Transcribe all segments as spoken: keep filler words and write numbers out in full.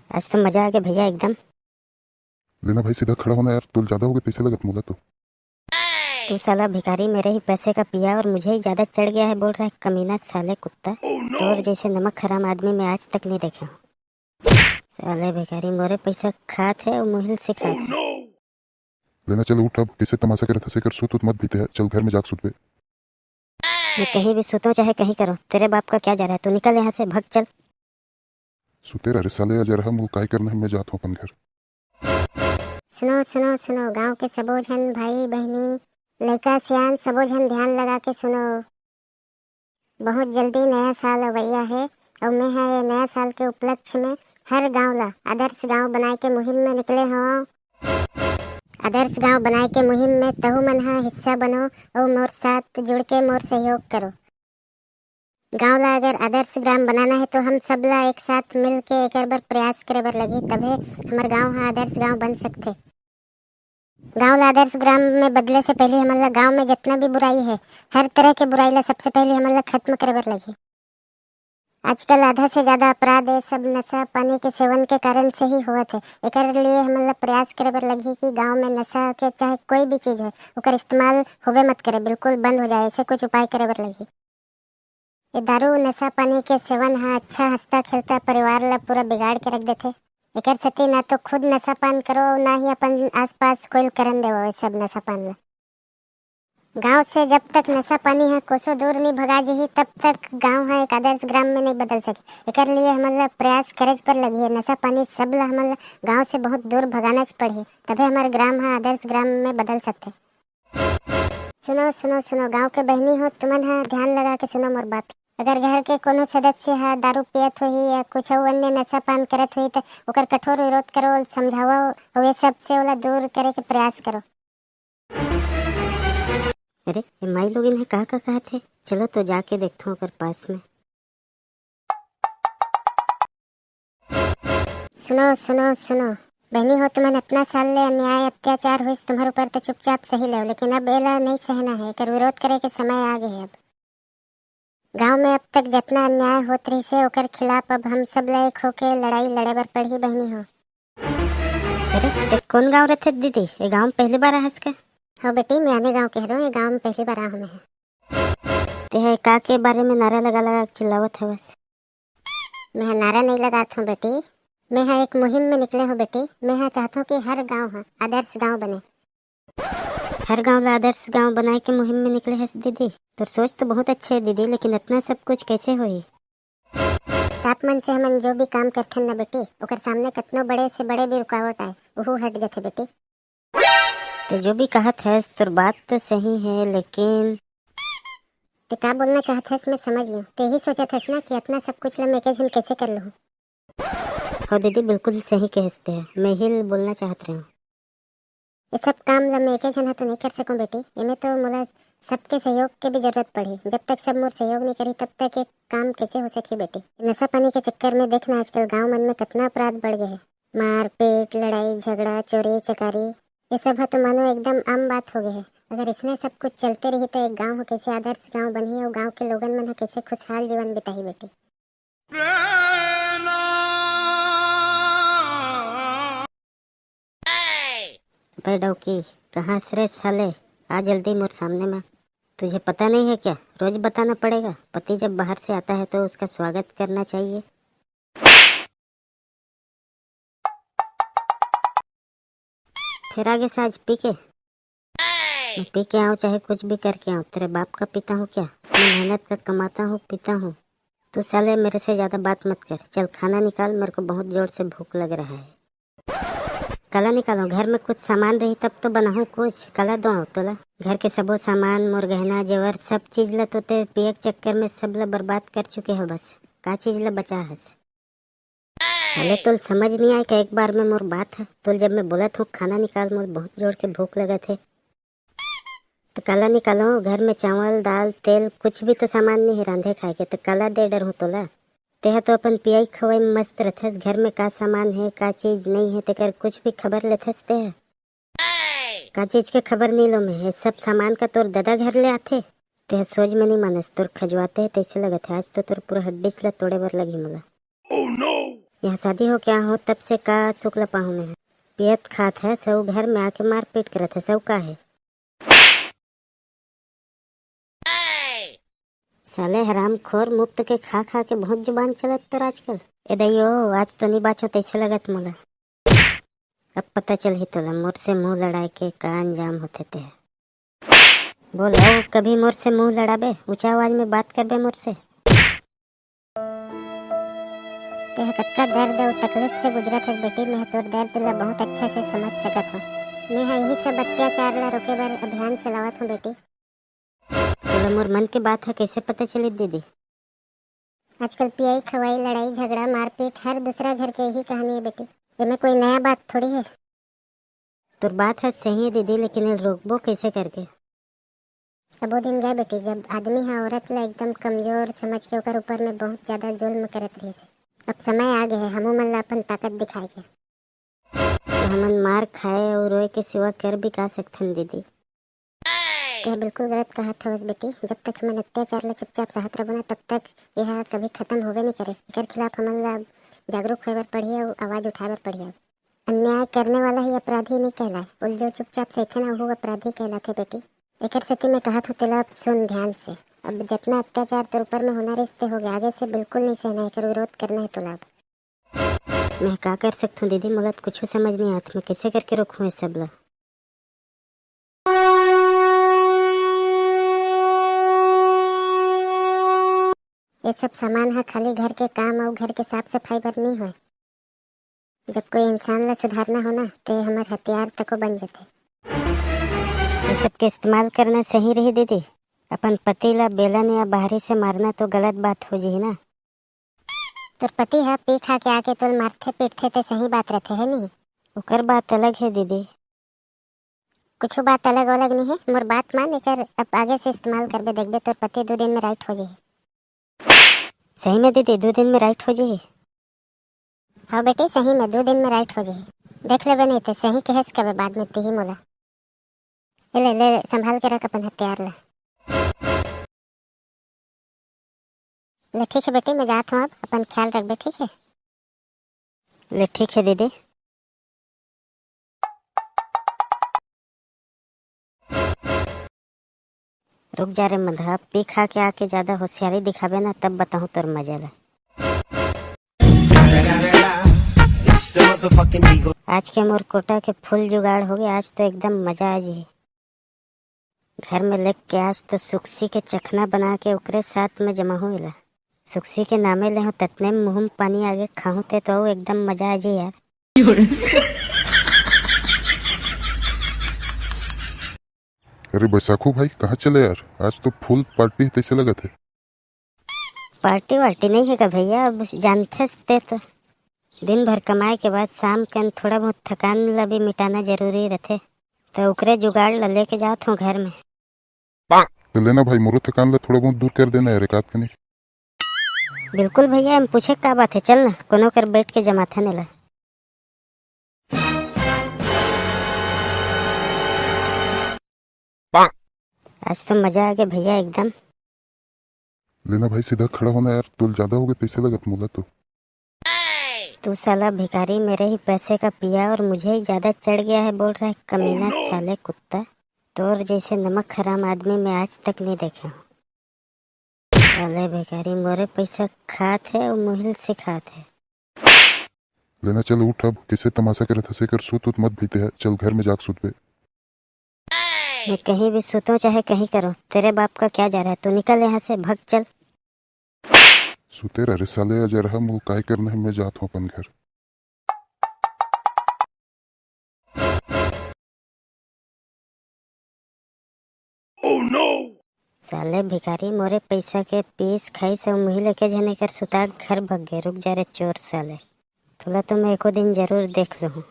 आज तो मजा आ गया भैया एकदम। लेना भाई, सीधा खड़ा होना यार, तोल ज्यादा हो गए, पैसे लगत मोला तो। तू साला भिखारी, मेरे ही पैसे का पिया और मुझे ही ज्यादा चढ़ गया है, बोल रहा है कमीना साले कुत्ता। तोर जैसे नमक हराम आदमी मैं आज तक नहीं देखा हूँ। साले भिखारी मोरे पैसा खात है और मुहिल से खात है। लेना, चल उठ, अब कैसे तमाशा करत हसे कर, सुत उत मत बीते है, चल घर में जाके सुतबे। मैं कहीं भी सुतो चाहे कहीं करो, तेरे बाप का क्या जा रहा है, तू निकल यहाँ से, भाग चल। सुते रह रे साले, अजर हम वो काय करना है, मैं जात हूँ अपन घर। सुनो सुनो सुनो, गांव के सबो झन भाई बहनी, लइका सियान, सबो झन ध्यान लगा के सुनो। बहुत जल्दी नया साल अवैया है, और मैं है नया साल के उपलक्ष्य में हर गांव ला आदर्श गांव बनाए के मुहिम में निकले हूँ। आदर्श गांव बनाए के मुहिम में तहु मन हा हिस्सा बनो और मोर साथ जुड़ के मोर सहयोग करो। गांव ला अगर आदर्श ग्राम बनाना है तो हम सब ला एक साथ मिल के एकर बर प्रयास करे बर लगही, तभे हमर गांव हा आदर्श गांव बन सकथे। गांव ला आदर्श ग्राम में बदले से पहले हमन ला गांव में जितना भी बुराई है, हर तरह के बुराई ला सबसे पहले हमन ला खत्म करे बर लगही। आजकल आधा से ज्यादा अपराध ये सब नशा पानी के सेवन के कारण से ही होवत है। एकर लिए हमन ला प्रयास करे बर लगही कि गांव में नशा के चाहे कोई भी चीज हो, ओकर इस्तेमाल होबे मत करे, बिल्कुल बंद हो जाए, ऐसे कुछ उपाय करे बर लगही। ये दारू नशा पानी के सेवन हा अच्छा हंसता खेलता परिवार ला पूरा बिगाड़ के रख देथे। एकर सेती ना तो खुद नशा पान करो, ना ही अपन आसपास कोई करन देवो ये सब नशा पान ला। गांव से जब तक नशा पानी हा कोसो दूर नहीं भगा जही, तब तक गांव हा एक आदर्श ग्राम में नहीं बदल सके। एकर लिए हमन ला प्रयास करे पर लगी है। नशा पानी सब ला हमन ला गांव से बहुत दूर भगाना पड़ही, तभे हमारे ग्राम हा आदर्श ग्राम में बदल सकते। सुनो सुनो सुनो, गांव के बहनी हो, तुमन हा ध्यान लगा के सुनो मोर बात। अगर घर के कोनो सदस्य हा दारू पियत होही या कुछ अउ अन्य नशा पान करत होही, त ओकर कठोर विरोध करो, समझाओ, और ये सब से ओला दूर करे के प्रयास करो। अरे, ये माई लोगिन हे, का का कहत हे? चलो तो जाके देखथों ओकर पास में। सुनो सुनो सुनो, बहनी हो, तुमन अतना साल ले अन्याय अत्याचार होइस तुम्हर ऊपर, तो चुपचाप सही लेव, लेकिन अब एला नहीं सहना है, एकर विरोध करे के समय आ गए है। अब गांव में अब तक जितना अन्याय होत रहिस हे, ओकर खिलाफ अब हम सब ला एक होके लड़ाई लड़े बर पड़ही बहनी हो। अरे, ते कौन गांव रथे दीदी? ये गांव में पहली बार आहस का? हो बेटी, मैं आने गांव के हरों, ये गांव में पहली बार आहूं मैं। ते हे का के बारे में नारा लगा लगा के चिल्लावत हवस? मैं हा नारा नहीं लगात हूँ बेटी, मैं हा एक मुहिम में निकले हूँ बेटी। मैं हा चाहत हूँ कि हर गांव हा आदर्श गांव बने। हर गांव ला आदर्श गांव बनाए के मुहिम में निकले हस दीदी। तोर सोच तो बहुत अच्छे है दीदी, लेकिन इतना सब कुछ कैसे होही? सांप मन से हमन जो भी काम करथन ना बेटी, ओकर सामने कतनो बड़े से बड़े भी रुकावट आए, ओहू हट जथे बेटी। ते जो भी कहत हस, तोर बात तो सही है, लेकिन ते का बोलना चाहत हस, मैं समझ लियो। ते ही सोचत हस ना कि इतना सब कुछ ला मैं एके झन कैसे कर लूँ। हो दीदी, बिल्कुल सही कहस ते, मैं ही बोलना चाहत रहे हूँ। ये सब काम ला मैं एके झन हा तो नहीं कर सकूं बेटी, एमे तो मोला सबके सहयोग के भी जरूरत पड़ही। जब तक सब मोर सहयोग नहीं करी, तब तक ये काम कैसे हो सकी बेटी? नशा पानी के चक्कर में देखना, आजकल गांव मन में कितना अपराध बढ़ गए है। मारपीट, लड़ाई झगड़ा, चोरी चकारी, ये सब हा तो मानो एकदम आम बात हो गए है। अगर इसने सब कुछ चलते रही तो एक गांव हो कैसे आदर्श गांव बनही और गांव के लोगन मन हा कैसे खुशहाल जीवन बिताही बेटी? अबे डौकी, कहाँ हस रे साले? आ जल्दी मोर सामने में। तुझे पता नहीं है क्या, रोज बताना पड़ेगा? पति जब बाहर से आता है तो उसका स्वागत करना चाहिए। फिर आगे से आज पी के, मैं पी के आऊँ चाहे कुछ भी करके आऊँ, तेरे बाप का पीता हूँ क्या? मैं मेहनत का कमाता हूँ, पीता हूँ। तू साले मेरे से ज्यादा बात मत कर, चल खाना निकाल, मेरे को बहुत जोर से भूख लग रहा है। काला निकालूं? घर में कुछ सामान रही तब तो बनाऊं कुछ। काला दो तोला? घर के सबो सामान, मोर गहना जेवर, सब चीज ला तो ते पियक चक्कर में सब ला बर्बाद कर चुके हो। बस का चीज ला बचा हस? साले तोल समझ नहीं आए का एक बार में मोर बात है? तोल जब मैं बोलत हूँ खाना निकाल, मोर बहुत जोर के भूख लगत है। तो काला निकालो, घर में चावल, दाल, तेल, कुछ भी तो सामान नहीं है रांधे खाए के, तो काला दे डर हूँ तोला। तेहा तो अपन पियाई खवाई में मस्त रथस, घर में का सामान है, का चीज नहीं है, तेकर कुछ भी खबर लेथस तेहा। का चीज के खबर नहीं लो मैं, ये सब सामान का तोर दादा घर ले आथे। तेहा सोच में नहीं मानस, तोर खजवाते है तैसे लगत है, आज तो तोर पूरा हड्डी ला तोड़े बर लगी मोला। यहाँ शादी हो क्या हो, तब से का सुख ल पाहूँ मैं? पियत खात है, सब घर में आके मारपीट करत है, सब का है? साले हरामखोर, मुफ्त के खा खा के बहुत जुबान चलत तोर आजकल। ए दइयो, आज तो नहीं बाचो तैसे लगत मोला। अब पता चलही तोला, मोर से मुंह लड़ाए के का अंजाम होथे ते। बोल, अउ कभी मोर से मुंह लड़ाबे, ऊंचा आवाज में बात करबे मोर से। तेह कतका दर्द अउ तकलीफ से गुजरत हस बेटी, मैं तोर दर्द ला बहुत अच्छा से समझ सकत हूँ। मैं ह यही सब अत्याचार ला रोके बर अभियान चलावत हूँ बेटी। तोला मोर मन के बात ह कैसे पता चली दीदी? आजकल पियाई खवाई, लड़ाई झगड़ा, मारपीट, हर दूसरा घर के यही कहानी है बेटी। एमे कोई नया बात थोड़ी है। तोर बात ह सही है दीदी, लेकिन एल रोकबो कैसे करके? अब वो दिन गए बेटी, जब आदमी ह औरत ला एकदम कमजोर समझ के ओकर ऊपर में बहुत ज्यादा जुल्म करत रहिस हे। अब समय आ गए है हमू मन ला अपन ताकत दिखाए के। तो हमन मार खाए अउ रोए के सिवा कर भी का सकथन दीदी? तें बिल्कुल गलत कहत हवस बेटी, जब तक हमन अत्याचार ला चुपचाप सहत रबो ना, तब तक यह कभी खत्म होबे नहीं करे। एकर खिलाफ हमन ला जागरूक होए बर पड़ही अउ आवाज उठाए बर पड़ही। अब अन्याय करने वाला ही अपराधी नहीं कहलाए, उल जो चुपचाप सहथे ना, वो अपराधी कहलाथे बेटी। एकर सेती मैं कहत हूँ, तेला अब सुन ध्यान से। अब जितना अत्याचार तोर ऊपर में होना रहिस ते हो गया, आगे से बिल्कुल नहीं सहना है, एकर विरोध करना है तोला अब। मैं का कर सकथूं दीदी, मोला तो कुछ समझ नहीं आत, मैं कैसे करके रोकूं ये सब ला? ये सब सामान ह खाली घर के काम अउ घर के साफ सफाई बर नहीं होय। जब कोई इंसान ला सुधारना हो ना, ते हमर हथियार तको बन जथे। ये सब के इस्तेमाल करना सही रही दीदी? अपन पति ला बेलन या बाहरी से मारना तो गलत बात हो जही ना। तोर पति ह पी खा के आके तोल मारथे पीटथे ते सही बात रथे है नहीं? ओकर बात अलग है दीदी। कुछ बात अलग अलग नहीं है, मोर बात मान, एकर अब आगे से इस्तेमाल करबे, देखबे तोर पति दो दिन में राइट हो जाही। सही में दीदी, दो दिन में राइट हो जाही? हाँ बेटी, सही में दो दिन में राइट हो जाही। देख लेबे नहीं ते सही कहेस कबे बाद में तिही मोला। ए ले, ले, संभाल के रख अपन हथियार ला। ले ठीक है बेटी, मैं जात हूँ अब, अपन ख्याल रखबे, ठीक है? ले ठीक है दीदी। रुक जा रे मंधा, पी खा के आके ज्यादा होशियारी दिखाबे ना, तब बताहूँ तोर मजा ला। आज के मोर कोटा के फुल जुगाड़ हो गया, आज तो एकदम मजा आ जी। घर में लेग के आज तो सुक्सी के चखना बना के ओकरे साथ में जमाहूँ एला। सुक्सी के नामे ले हूँ ततने में मुँह में पानी आगे, खाहूँ ते तो अउ एकदम मजा आ जी यार। अरे बैसाखू भाई, कहाँ चले यार? आज तो फुल पार्टी है, तैसे लगत है। पार्टी वार्टी नहीं है का भैया, अब जानथस ते तो, दिन भर कमाए के बाद शाम कन थोड़ा बहुत थकान ला भी मिटाना जरूरी रथे। तो ओकरे जुगाड़ ला लेके जात हूँ घर में। तो लेना भाई, मोरो थकान ला थोड़ा बहुत दूर कर देना यार, एक आध कनी। बिल्कुल भैया, हम पूछे का बात है, चल ना, कोनो कर बैठ के जमाथन एला। आज तो मजा आ गया भैया एकदम। लेना भाई, सीधा खड़ा होना यार, तोल ज्यादा हो गए तैसे लगत मोला तो। तू साला भिखारी, मेरे ही पैसे का पिया और मुझे ही ज्यादा चढ़ गया है बोल रहा है, कमीना साले कुत्ता। तोर जैसे नमक हराम आदमी मैं आज तक नहीं देखे हूँ। साले भिखारी मोरे पैसा खात है और मुहिल से खात है। लेना चल उठ, अब किसे तमाशा करत हसे कर, सुत उत मत भीते है, चल घर में जाके सुतबे। मैं कहीं भी सुतूं चाहे कहीं करूं, तेरे बाप का क्या जा रहा है? तू निकल यहाँ से, भग चल। सुते रह रे साले, अजर है, मोल काय करना है, मैं जात हूँ अपन घर। साले भिखारी मोरे पैसा के पीस खाइस अउ मुही लेके झने कर सुता घर भग गए। रुक जा रे चोर साले, तोला तो मैं एको दिन जरूर देख लूँ।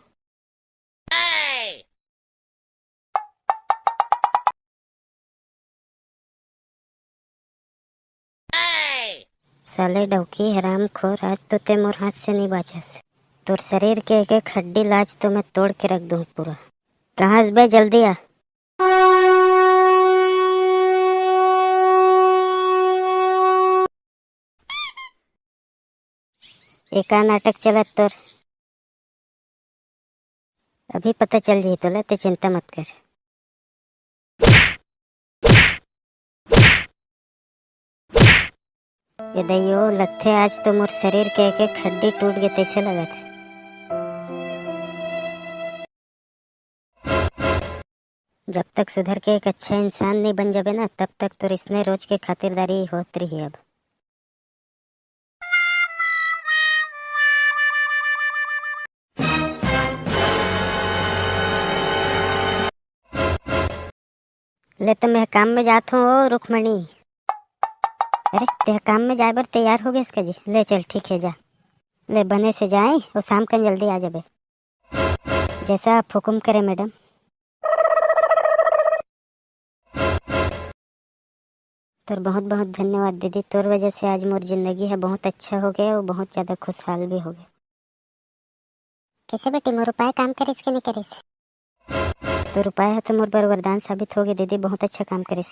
साले डौकी हरामखोर, आज तो ते मोर हाथ से नहीं बाचस। तोर शरीर के एक एक हड्डी लाज तो मैं तोड़ के रख दूँ पूरा। कहाँ हस बे, जल्दी आ। एका नाटक चलत तोर, अभी पता चल जाही तोला, ते चिंता मत कर। ए दइयो, लगथे आज तो मोर शरीर के एक एक हड्डी टूट गे तइसे लगत हे। जब तक सुधर के एक अच्छा इंसान नहीं बन जाबे ना, तब तक तोर इसने रोज के खातिरदारी होत रही। अब ले त मैं काम में जात हूँ ओ रुक्मणी। अरे, ते काम में जाए बर तैयार हो गेस का जी? ले चल, ठीक है, जा। ले, बने से जाए, वो शाम कन जल्दी आ जाबे। जैसा आप हुक्म करें मैडम। तोर बहुत बहुत धन्यवाद दीदी, तोर वजह से आज मोर जिंदगी है बहुत अच्छा हो गया और बहुत ज़्यादा खुशहाल भी हो गया। कैसे बेटी, मोर उपाय काम करिस कि नहीं करिस? तोर उपाय है तो मोर बर वरदान साबित हो गया दीदी, बहुत अच्छा काम करिस।